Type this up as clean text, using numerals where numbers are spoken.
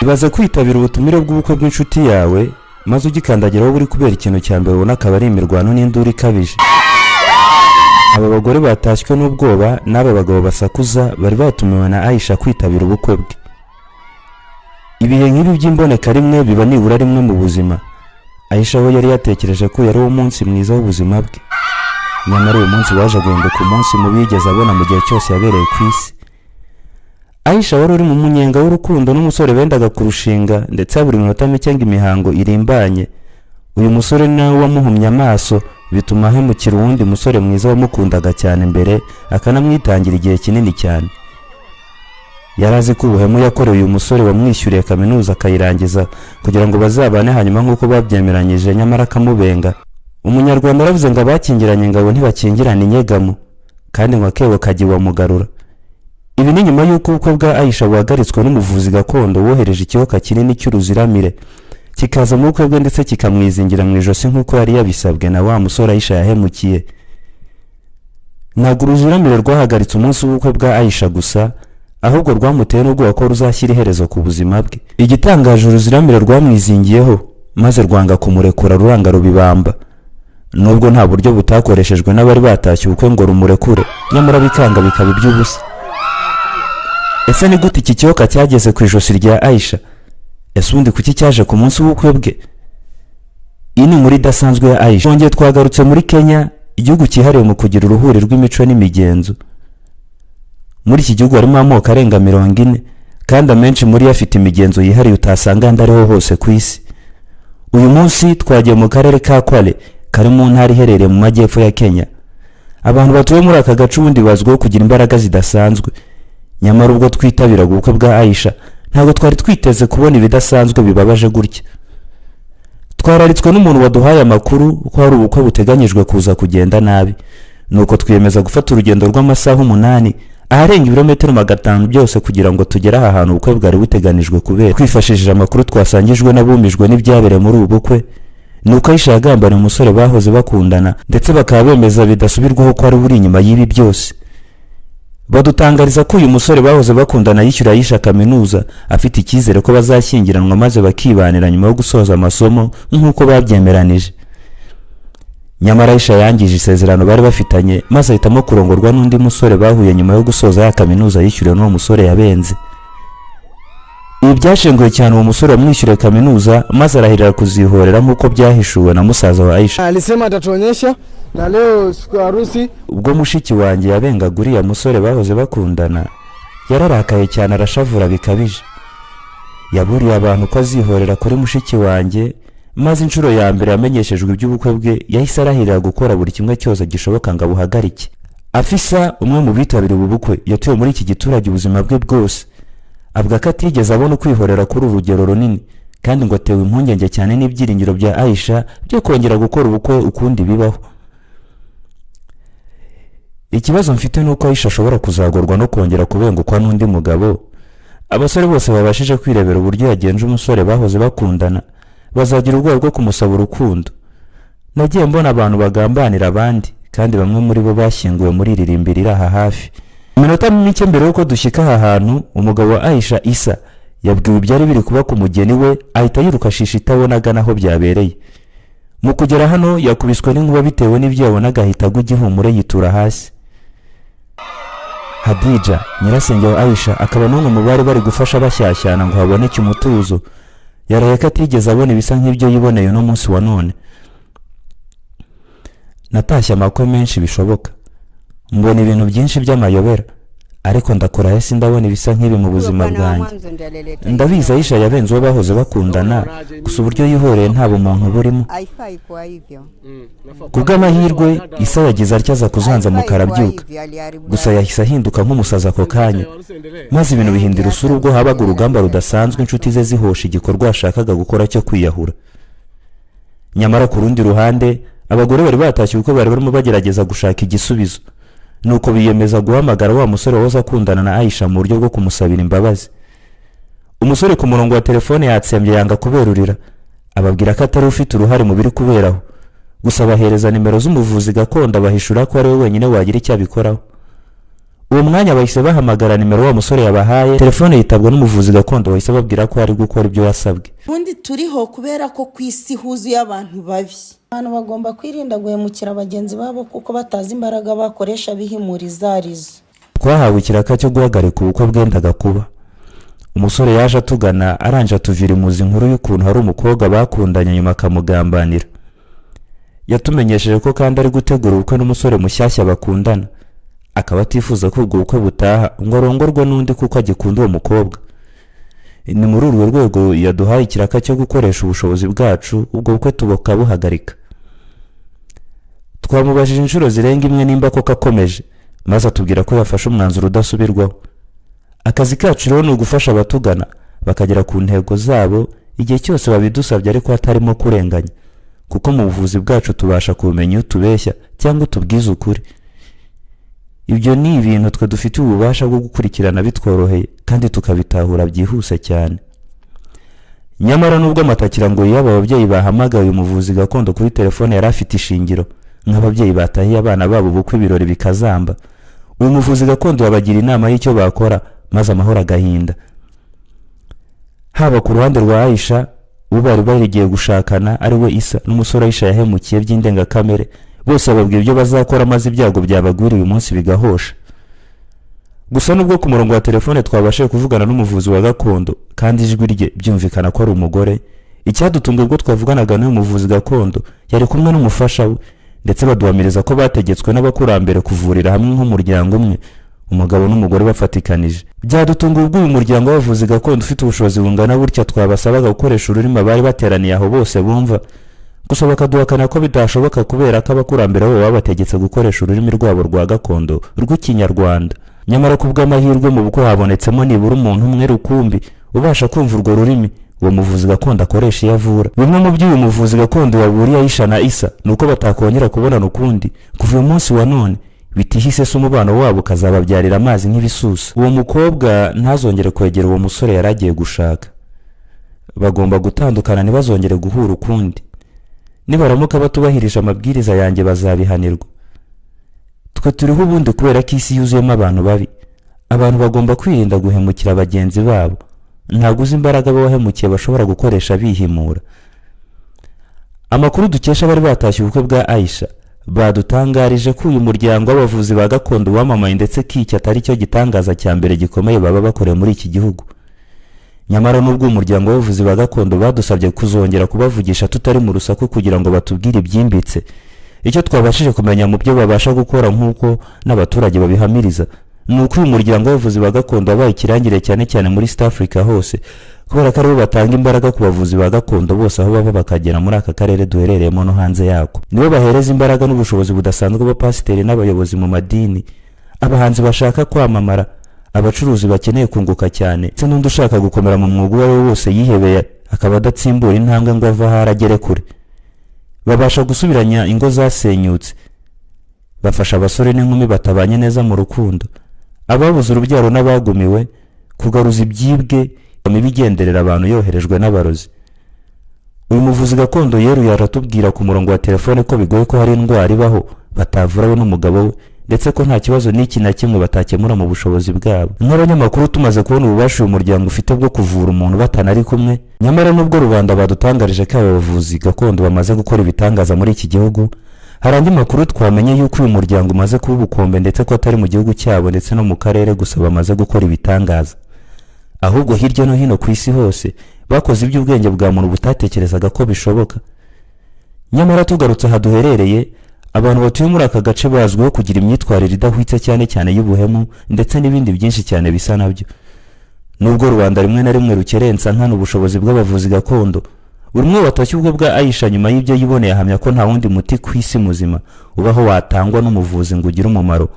Ibaze kwitabira ubutumire bw'ubukwe bw'inshuti yawe, maze ugikandagiraho buri kubera ikintu cya mbere ubona akaba ari imirwano n'induru ikabije. Aba bagore batashywe n'ubwoba n'aba bagabo basakuza bari batumiwe na Aisha kwitabira ubukwe bwe. Ibihe nk'ibi by'imboneka rimwe biba nibura rimwe mu buzima. Aisha we yari yatekereje ko yari uwo munsi mwiza w'ubuzima bwe, nyamara uyu munsi waje guhinduka umunsi mubi yigeze abona mu gihe cyose yabereye ku isi. Aisha wari uri mu munyenga w'urukundo n'umusore bendaga kurushinga, ndetse buri minota mike ngo imihango irimbanye, uyu musore nawe wamuhumye amaso, bituma ahemukira uwundi musore mwiza wamukundaga cyane mbere, akanamwitangira igihe kinini cyane. Yari azi ko ubuhemu yakorewe uyu musore wamwishyuriye kaminuza akayirangiza kugira ngo bazabane hanyuma nk'uko babyemeranyije, nyamara akamubenga. Umunyarwanda aravuze ngo abakingiranye ingabo ntibakingirana inyegamo, kandi ngo akebo kajya iwamugarura. Ibi ni nyuma y'uko ubukwe bwa Aisha buhagaritswe n'umuvuzi gakondo wohereje ikiyoka kinini cy'uruziramire, kikaza mu bukwe bwe ndetse kikamwizingira mu ijosi nk'uko yari yabisabwe na wa musore Aisha yahemukiye. Ntabwo uruziramire rwahagaritse umunsi w'ubukwe bwa Aisha gusa, ahubwo rwamuteye n'ubwoba ko ruzashyira iherezo ku buzima bwe. Igitangaje, uruziramire rwamwizingiyeho maze rwanga kumurekura, ruranga rubibamba, nubwo nta buryo butakoreshejwe n'abari batashye ubukwe ngo rumurekure, nyamara bikanga bikaba iby'ubusa. Ese ni gute iki kiyoka cyageze ku ijosi rya Aisha? Ese ubundi kuki cyaje ku munsi w'ubukwe bwe? Iyi ni inkuru idasanzwe ya Aisha. Twongeye twagarutse muri Kenya, igihugu cyihariwe mu kugira uruhuri rw'imico n'imigenzo. Muri iki gihugu harimo amoko arenga 40, kandi amenshi muri yo afite imigenzo yihariye utasanga ahandi ariho hose ku isi. Uyu munsi twagiye mu karere ka Kwale, kari mu ntara iherereye mu majyepfo ya Kenya. Abantu batuye muri aka gace ubundi bazwiho kugira imbaraga zidasanzwe, nyamara ubwo twitabiraga ubukwe bwa Aisha ntabwo twari twiteze kubona ibidasanzwe bibabaje gutya. Twararitswe n'umuntu waduhaye amakuru ko hari ubukwe buteganyijwe kuza kugenda nabi, nuko twiyemeza gufata urugendo rw'amasaha 8, aharenga ibirometero 500 byose, kugira ngo tugere aha hantu ubukwe bwari buteganijwe kubera. Twifashishije amakuru twasangijwe n'abumijwe n'ibyabereye muri ubu bukwe, ni uko Aisha yagambaniye umusore bahoze bakundana, ndetse bakaba bemeza bidasubirwaho ko ari we uri inyuma y'ibi byose. Badutangariza ko uyu musore bahoze bakundana yishyura Aisha kaminuza, afite icyizere ko bazashyingiranwa maze bakibanira nyuma yo gusoza amasomo nk'uko babyemeranije. Nyamara Aisha yangije isezerano bari bafitanye, maze ahitamo kurongorwa n'undi musore bahuye nyuma yo gusoza ya kaminuza yishyuriwe n'uwo musore yabenze. Ibi byashenguye cyane uwo musore wamwishyuriye kaminuza, maze arahirira kuzihorera nk'uko byahishuwe na musaza wa Aisha. Alisema atatuonyesha na leo siku ya harusi. Ubwo mushiki wanjye yabengaga uriya musore bahoze bakundana, yararakaye cyane, arashavura bikabije. Yaburiye abantu ko azihorera kuri mushiki wanjye, maze inshuro ya mbere yamenyeshejwe iby'ubukwe bwe yahise arahirira gukora buri kimwe cyose gishoboka ngo abuhagarike. Afisa, umwe mu bitabiriye ubu bukwe, yatuye muri iki giturage ubuzima bwe bwose. Avuga ko atigeze abona ukwihorera kuri uru rugero runini, kandi ngo atewe impungenge cyane n'ibyiringiro bya Aisha byo kongera gukora ubukwe ukundi bibaho. Ikibazo mfite ni uko Aisha ashobora kuzagorwa no kongera kubengukwa n'undi mugabo. Abasore bose babashije kwirebera uburyo yagenje umusore bahoze bakundana bazagira ubwoba bwo kumusaba urukundo. Nagiye mbona abantu bagambanira abandi, kandi bamwe muri bo bashyinguwe muri iri rimbi riri aha hafi. Iminota mike mbere y'uko dushyika aha hantu, umugabo wa Aisha, Isa, yabwiwe ibyari biri kuba ku mugeni we, ahita yiruka shisha itabona agana aho byabereye. Mu kugera hano yakubiswe n'inkuba bitewe n'ibyo yabonaga, ahita agwa igihumure, yitura hasi. Hadija, nyirasenge wa Aisha, akaba n'umwe mu bari bari gufasha bashyashyana ngo haboneke umutuzo, yaraye ko atigeze abona ibisa nk'ibyo yiboneye uno munsi wa none. Natashye amakwe menshi bishoboka, mbona ibintu byinshi by'amayobera, ariko ndakora hasi ndabona ibisa nk'ibi mu buzima bwanjye. Ndabizi Aisha yabenze uwo bahoze bakundana, gusa uburyo yihoreye nta bumuntu burimo. Haifai kuwa hivyo. Ku bw'amahirwe, Isa yagize atya aza kuzanzamuka, arabyuka. Gusa yahise ahinduka nk'umusazi ako kanya, maze ibintu bihindura isura ubwo habaga urugamba rudasanzwe, inshuti ze zihosha igikorwa yashakaga gukora cyo kwiyahura. Nyamara ku rundi ruhande, abagore bari batashye ubukwe bari barimo bagerageza gushaka igisubizo, nuko biyemeza guhamagara wa musore wahoze akundana na Aisha mu buryo bwo kumusabira imbabazi. Umusore ku murongo wa telefone yatsembye, yanga kuberurira, ababwira ko atari ufite uruhare mu biri kuberaho, gusa abahereza nimero z'umuvuzi gakondo, abahishura ko ari we wenyine wagira icyo abikoraho. Uwo mwanya bahise bahamagara nimero wa musore yabahaye, telefone yitabwa n'umuvuzi gakondo wahise ababwira ko ari gukora ibyo yasabwe. Ubundi turiho kubera ko ku isi huzuye abantu babi. Abantu bagomba kwirinda guhemukira bagenzi babo kuko batazi imbaraga bakoresha bihimura izo arizo. Twahawe ikiraka cyo guhagarika ubukwe bwendaga kuba. Umusore yaje atugana, aranje atuvira imuzi inkuru y'ukuntu hari umukobwa bakundanye, nyuma akamugambanira. Yatumenyesheje ko kandi ari gutegura ubukwe n'umusore mushyashya bakundana, akaba atifuza ko ubwo bukwe butaha ngo arongorwe n'undi kuko agikunda uwo mukobwa. Ni muri urwo rwego yaduhaye ikiraka cyo gukoresha ubushobozi bwacu, ubwo bukwe tukabuhagarika. Twamubajije inshuro zirenga imwe nimba koko akomeje, maze atubwira ko yafashe umwanzuro udasubirwaho. Akazi kacu rero ni ugufasha abatugana bakagera ku ntego zabo igihe cyose babidusabye, ariko hatarimo kurenganya, kuko mu buvuzi bwacu tubasha kumenya iyo utubeshya cyangwa utubwiza ukuri. Ibyo ni ibintu twe dufitiye ububasha bwo gukurikirana bitworoheye kandi tukabitahura byihuse cyane. Nyamara nubwo amatakira ngo y'aba babyeyi bahamagaye umuvuzi gakondo kuri telefone yari afite ishingiro, nk'ababyeyi batahiye abana babo ubukwe ibirori bikazamba, uyu muvuzi gakondo yabagira inama y'icyo bakora maze amahoro agahinda, haba ku ruhande rwa Aisha uwo bari barigiye gushakana, ari we Isa, n'umusore Aisha yahemukiye by'indengakamere. Bose bababwira ibyo bazakora maze ibyago byabagwira uyu munsi bigahosha. Gusa nubwo ku murongo wa telefone twabashije kuvugana n'umuvuzi wa gakondo kandi ijwi rye byumvikana ko ari umugore, icyadutunga ubwo twavuganaga n'uyu muvuzi gakondo yari kumwe n'umufasha we, ndetse baduhamiriza ko bategetswe n'abakurambere kuvurira hamwe nk'umuryango umwe, umugabo n'umugore bafatikanije. Byadutunguye ubwo uyu muryango w'abavuzi gakondo ufite ubushobozi bungana butya twabasabaga gukoresha ururimi abari bateraniye aho bose bumva, gusa bakaduhakana ko bidashoboka kubera ko abakurambere babo babategetse gukoresha ururimi rwabo rwa gakondo rw'Ikinyarwanda. Nyamara ku bw'amahirwe mu bukwe habonetsemo nibura umuntu umwe rukumbi ubasha kumva urwo rurimi uwo muvuzi gakondo akoresha iyo avura. Bimwe mu byo uyu muvuzi gakondo yaburiye Aisha na Isa ni uko batakongera kubonana ukundi kuva uyu munsi wa none, bitihise se umubano wabo ukazababyarira amazi nk'ibisusa. Uwo mukobwa ntazongere kwegera uwo musore yari agiye gushaka, bagomba gutandukana, ntibazongere guhura ukundi. Nibaramuka batubahirije amabwiriza yanjye bazabihanirwa. Twe turiho ubundi kubera ko isi yuzuyemo abantu babi. Abantu bagomba kwirinda guhemukira bagenzi babo. Ntabwo uzi imbaraga abahemukiye bashobora gukoresha bihimura. Amakuru dukesha abari batashye ubukwe bwa Aisha badutangarije ko uyu muryango w'abavuzi ba gakondo wamamaye, ndetse ko iki atari cyo gitangaza cya mbere gikomeye baba bakoreye muri iki gihugu. Nyamara nubwo uyu muryango w'abavuzi ba gakondo badusabye kuzongera kubavugisha tutari mu rusaku kugira ngo batubwire ibyimbitse, icyo twabashije kumenya mu byo babasha gukora nk'uko n'abaturage babihamiriza ni uko uyu muryango w'abavuzi ba gakondo wabaye ikirangire cyane cyane muri East Africa hose, kubera ko aribo batanga imbaraga ku bavuzi ba gakondo bose aho bava bakagera muri aka karere duherereyemo no hanze yako. Nibo bahereza imbaraga n'ubushobozi budasanzwe abapasiteri n'abayobozi mu madini, abahanzi bashaka kwamamara, abacuruzi bakeneye kunguka cyane, ndetse n'undi ushaka gukomera mu mwuga uwo ari we wose yihebeye akaba adatsimbura intambwe ngo ave aho agere kure. Babasha gusubiranya ingo zasenyutse, bafasha abasore n'inkumi batabanye neza mu rukundo, ababuze urubyaro n'abagumiwe, kugaruza ibyibwe, imibi igenderera abantu yoherejwe n'abarozi. Uyu muvuzi gakondo yeruye aratubwira ku murongo wa telefone ko bigoye ko hari indwara ibaho batavura we n'umugabo we, ndetse ko nta kibazo n'iki na kimwe batakemura mu bushobozi bwabo. Nk'abanyamakuru tumaze kubona ububasha uyu muryango ufite bwo kuvura umuntu batanari kumwe. Nyamara nubwo rubanda badutangarije ko aba bavuzi gakondo bamaze gukora ibitangaza muri iki gihugu, hari andi makuru twamenye y'uko uyu muryango umaze kuba ubukombe, ndetse ko atari mu gihugu cyabo ndetse no mu karere gusa bamaze gukora ibitangaza, ahubwo hirya no hino ku isi hose bakoze iby'ubwenge bwa muntu butatekerezaga ko bishoboka. Nyamara tugarutse aha duherereye, abantu batuye muri aka gace bazwiho kugira imyitwarire idahwitse, cyane cyane y'ubuhemu ndetse n'ibindi byinshi cyane bisa nabyo. Nubwo rubanda rimwe na rimwe rukerensa nkana ubushobozi bw'abavuzi gakondo, buri umwe watashye ubukwe bwa Aisha nyuma y'ibyo yiboneye ahamya ko nta wundi muti ku isi muzima ubaho watangwa n'umuvuzi ngo ugire umumaro.